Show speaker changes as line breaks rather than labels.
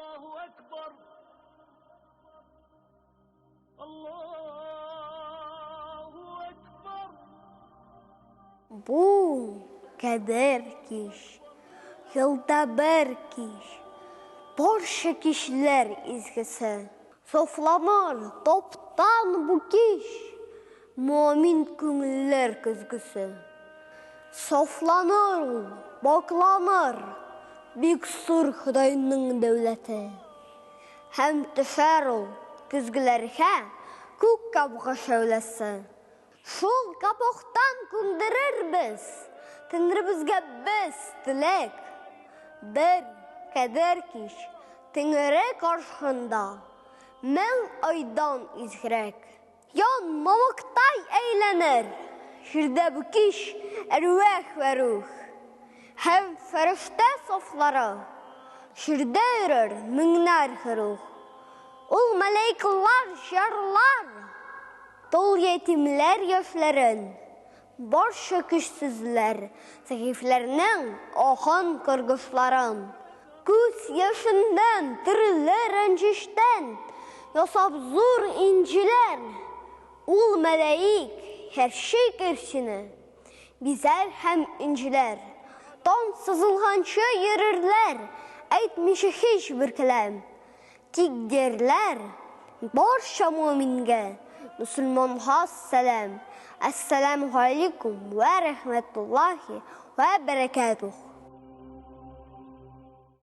Аллаһу әкбар! Аллаһу әкбар!
Бу кадер кич, елда бер кич, барча кичләр изгесе. Сафланыр таптан бу кич, мөэмин күңелләр көзгесе. Сафланыр ул, пакьланыр, бик зур Ходайның дәүләте. Һәм төшәр ул көзгеләргә күк кабыгы шәүләсе. Шул кабыктан күндерербез Тәңребезгә без теләк. Бер кадер кич Тәңре каршында 1000 айдан изгерәк. Ян мамыктай әйләнер җирдә бу кич әрвах вә рух. Һәм фәрештә сафлары җирдә йөрер меңнәр херух. Ул мәләйкалар җырлар тол ятимләр яшьләрен, барча көчсезләр, зәгыйфьләрнең ахын каргышларын. Күз яшеннән, төрле рәнҗештән ясап зур инҗиләр, ул мәләик һәрчи көрсине бизәр һәм инҗиләр. Таң сызылганчы йөрерләр, әйтмичә һичбер кәлам. Тик диярләр, барча мөэмингә, мөселманга сәлам, Әссәламү галәйкүм вә рәхмәтуллаһи вә бәрәкәтүһ.